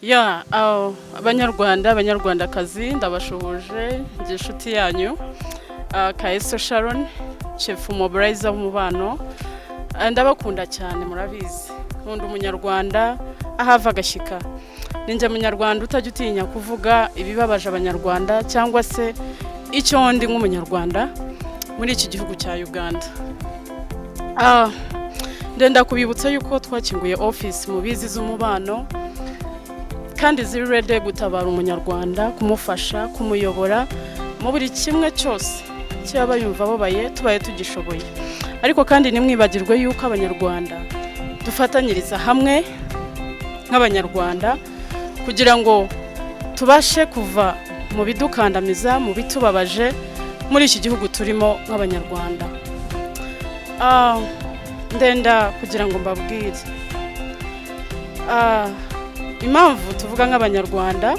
Ya, aho, Abanyarwanda, Abanyarwandakazi, ndabashuhuje. Njye inshuti yanyu Kayeso Sharon, chief mobilizer w'umubano. Ndabakunda cyane, murabizi, nkunda Umunyarwanda ahava agashyika. Ninjye Munyarwanda utajya utinya kuvuga ibibabaje Abanyarwanda cyangwa se icyo ndi nk'Umunyarwanda muri iki gihugu cya Uganda. Ndenda kubibutsa yuko twakinguye office mubizi z'umubano kandi ziri ready gutabara Umunyarwanda, kumufasha, kumuyobora mu buri kimwe cyose cyaba yumva ababaye, tubaye tugishoboye. Ariko kandi ntimwibagirwe yuko Abanyarwanda dufatanyiriza hamwe nk'Abanyarwanda kugira ngo tubashe kuva mu bidukandamiza, mu bitubabaje muri iki gihugu turimo nk'Abanyarwanda. Ndenda kugira ngo mbabwire impamvu tuvuga nk'Abanyarwanda,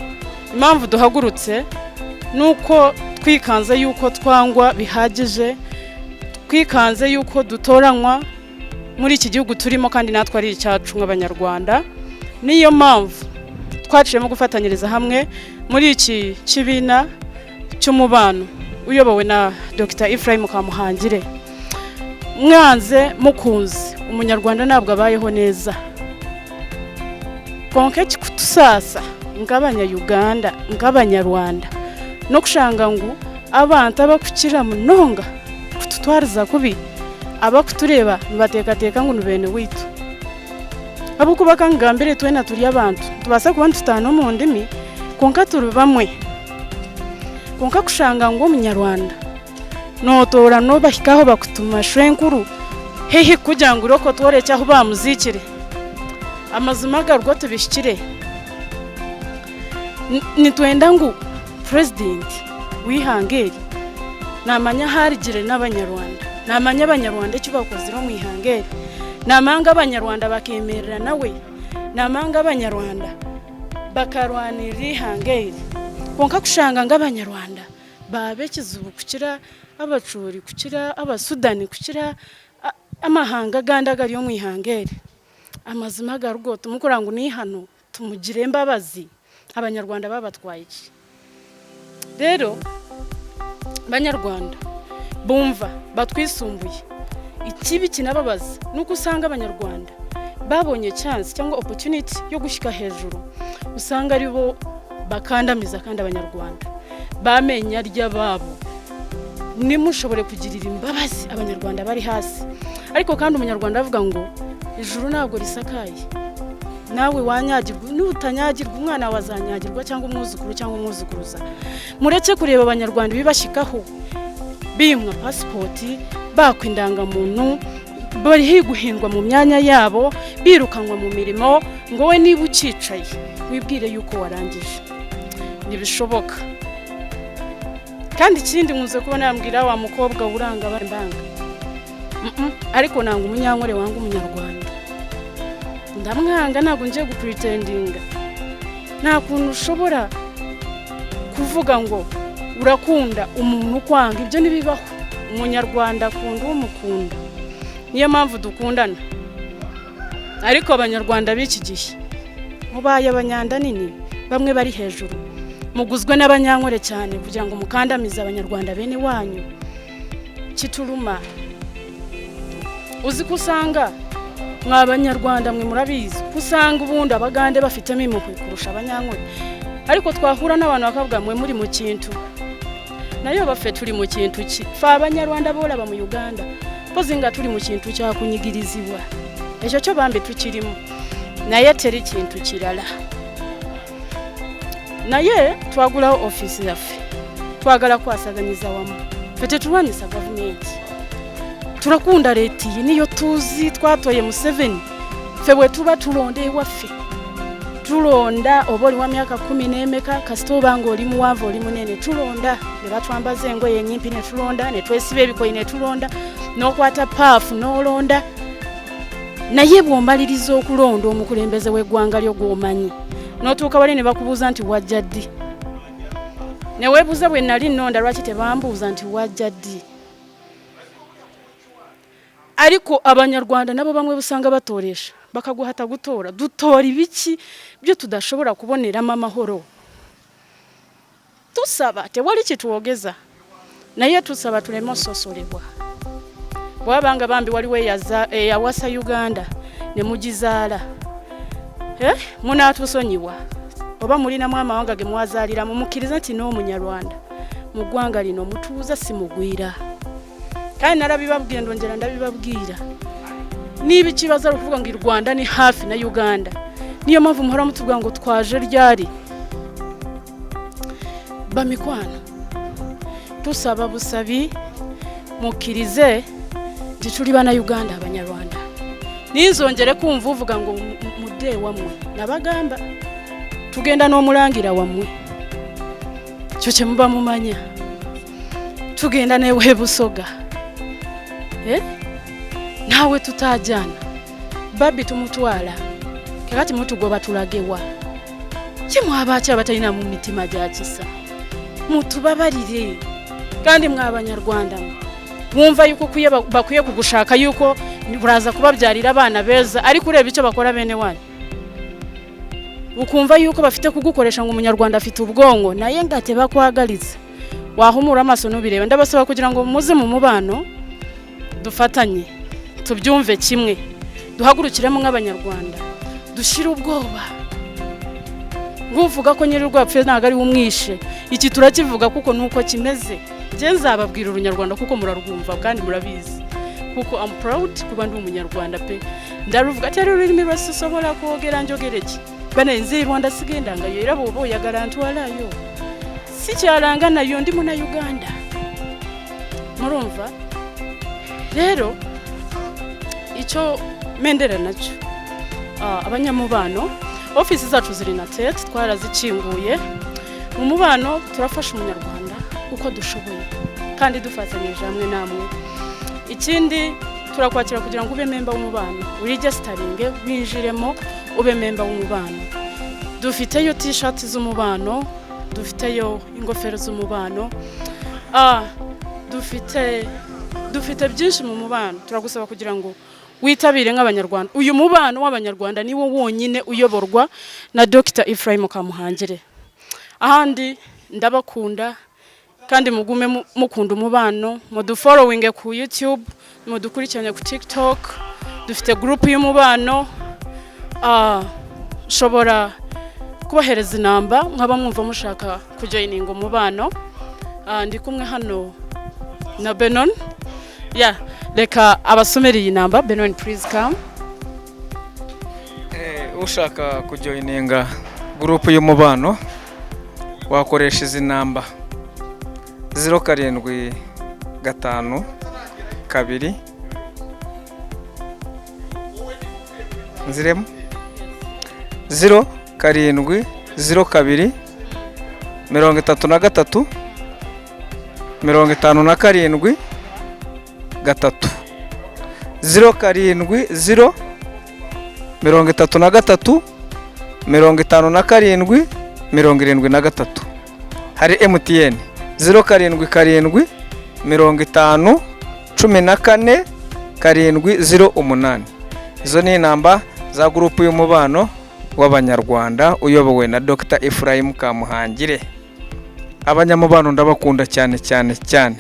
impamvu duhagurutse ni uko twikanze yuko twangwa bihagije, twikanze yuko dutoranywa muri iki gihugu turimo kandi natwe ari icyacu nk'Abanyarwanda. Niyo mpamvu twaciyemo gufatanyiriza hamwe muri iki kibina cy'umubano uyobowe na Dr Ephraim Kamuhangire. Mwanze mukunze, Umunyarwanda ntabwo abayeho neza. Konka ekikutusaasa nk'Abanya-Uganda, nk'Abanyarwanda, n'okushanga ngu abantu abakukira munonga kututwariza kubi, abakutureba nibateekateeka ngu ni beene waitu, ahabw'okuba kangambire, twena turi abantu, tubaasa kuba nitutaana omu ndimi konka turi bamwe. Konka kushanga ngu Omunyarwanda notoora nobahikaho bakutuma shwenkuru haihi kugira ngu iroko tworekye ahu bamuziikire, amazima agarwo tubishikire. Nitwenda ngu purezidenti w'ihanga eri namanya aharigire n'Abanyarwanda, namanya Abanyarwanda eki bakozire omu ihanga eri, namanga Abanyarwanda bakemerera nawe, namanga Abanyarwanda bakarwanirira ihanga eri. Konka kushanga ngu Abanyarwanda baba ekizibu kukira Abacuri, kukira Abasudani, kukira amahanga agandi agari omu ihanga eri, amazima agarugo tumukora ngu nihano tumugire embabazi. Abanyarwanda babatwaye iki? Rero Banyarwanda bumva batwisumbuye, ikibi kinababaza nuko usanga Abanyarwanda babonye chance cyangwa opportunity yo gushyika hejuru, usanga ari bo bakandamiza kandi Abanyarwanda bamenya ry'ababo. Nimushobore kugirira imbabazi Abanyarwanda bari hasi. Ariko kandi Umunyarwanda avuga ngo ijuru ntabwo risakaye. Nawe wanyagirwa, nutanyagirwa umwana wawe azanyagirwa, cyangwa umwuzukuru cyangwa umwuzukuruza. Mureke kureba Abanyarwanda ibibashyikaho, bimwa pasipoti, bakwa indangamuntu, bari guhindwa mu myanya yabo, birukanwa mu mirimo, ngo we niba ucyicaye wibwire yuko warangije. Ntibishoboka. Kandi ikindi nkunze kubona yambwira wa mukobwa uranga mbanga, ariko nanga Umunyankore wanga Umunyarwanda, ndamwanga. Ntabwo ngiye gupuritendinga. Nta kuntu ushobora kuvuga ngo urakunda umuntu ukwanga, ibyo ntibibaho. Umunyarwanda akunda umukunda, niyo mpamvu dukundana. Ariko Abanyarwanda b'iki gihe mubaye abanyanda nini, bamwe bari hejuru muguzwe n'Abanyankore cyane kugira ngo mukandamize Abanyarwanda bene wanyu. Kituruma uzi ko usanga mwa Banyarwanda mwe murabizi ko usanga ubundi Abagande bafitemo impuhwe kurusha Abanyankore, ariko twahura n'abantu bakavuga mwe muri mu kintu nayo baffe turi mu kintu ki? Fe Abanyarwanda bolaba mu Uganda pozi nga tuli mu kintu kyakunyigirizibwa, ekyo kyo bambi tukirimu, naye teri kintu kirala. Naye twagulawo ofiisi yaffe, twagala kwasaganyiza wamu. Ffe tetulwanyisa gavumenti, turakunda leta iyi, niyo tuzi, twatoye Museveni. Ffe bwe tuba tulonda ewaffe, tulonda oba oli wa myaka 10 n'emeka, kasita oba nga oli muwanvu, oli munene, tulonda ne batwambaza engoye enyimpi ne tulonda, ne twesiba ebikoyi ne tulonda, n'okwata paafu n'olonda. Naye bw'omaliriza okulonda omukulembeze w'eggwanga lyo gw'omanyi, n'otuuka wali ne bakubuuza nti wajja ddi, ne weebuuza bwe nali nnonda lwaki tebambuuza nti wajja ddi? Ariko Abanyarwanda nabo bamwe usanga batoresha. Bakaguhata gutora. Dutora ibiki byo tudashobora kuboneramo amahoro? Tusaba, tewali kitwogeza, naye tusaba tuleme ososolebwa. Bwabanga bambi waliwo eyawasa Uganda ne mugizaala, eh? Munatusonyiwa oba mulinamu amawanga ge mwazaaliramu, mukkirize nti n'Omunyarwanda mu ggwanga lino mutuuze, si mugwira. Kandi narabibabwira, ndongera ndabibabwira, niba ikibazo ari ukuvuga ngo i Rwanda ni hafi na Uganda, niyo mpamvu muhora mutubwira ngo twaje ryari. Bamikwano, tusaba busabi mukkirize nti tuli Bannayuganda, Abanyarwanda. Ninzongere kumva uvuga ngo mudde wammwe. Nabagamba tugenda n'omulangira wammwe, kyo kye muba mumanya. Tugenda newe Busoga, eh? Naawe tutajana babi tumutwala. Kakati mutugoba tulagewa? Kimwabaki abatalina mu mitima gya kisa? Mutubabarire. Kandi mwe Abanyarwanda mwe wumva yuko ukwiye, bakwiye kugushaka yuko uraza kubabyarira abana beza, ariko ureba icyo bakora bene wanyu, ukumva yuko bafite kugukoresha ngo Umunyarwanda afite ubwonko, naye ngate bakwagariza, wahumura amaso ntubirebe. Ndabasaba kugira ngo muze mu mubano, dufatanye, tubyumve kimwe, duhagurukiremo nk'Abanyarwanda, dushyire ubwoba. Nguvuga ko nyiri rwapfuye ntabwo ari we umwishe. Iki turakivuga kuko nuko kimeze. Njye nzababwira Urunyarwanda kuko murarwumva kandi murabizi, kuko I'm proud kuba ndi Umunyarwanda pe. Ndaruvuga atari ururimi rwasisobola kwogera njogere ki bane. Nze i Rwanda sigendangayo, era bw'oba oyagala ntwalayo, sikyalanga nayo, ndi Munauganda. Murumva rero icyo mendera nacyo, abanyamubano, ofisi zacu ziri na tete, twarazikinguye. Mu mubano turafasha Umunyarwanda uko dushoboye kandi dufatanyije hamwe namwe. Ikindi, turakwakira kugira ngo ube member w'umubano, uregisteringe, winjiremo, ube member w'umubano. Dufiteyo T-shirt z'umubano, dufiteyo ingofero z'umubano, dufite byinshi mu mubano. Turagusaba kugira ngo witabire nk'Abanyarwanda. Uyu mubano w'Abanyarwanda niwo wonyine uyoborwa na Dr Ephraim Kamuhangire. Ahandi ndabakunda, kandi mugume mukunda umubano, mudufollowinge ku YouTube, mudukurikirane ku TikTok, dufite group y'umubano. Nshobora kubahereza inamba mwaba mwumva mushaka kujoininga umubano. Ndi kumwe hano na Benon. Ya, reka abasomere iyi namba. Benon, please come. Ushaka kujoininga group y'umubano wakoresha izi namba: 0752 nziremo, 0702 33 57 3, 070 33 57 73. Hari MTN, 077 50 14 708. Izo ni inamba za group y'umubano w'Abanyarwanda uyobowe na Dr Ephraim Kamuhangire. Abanyamubano ndabakunda cyane cyane cyane.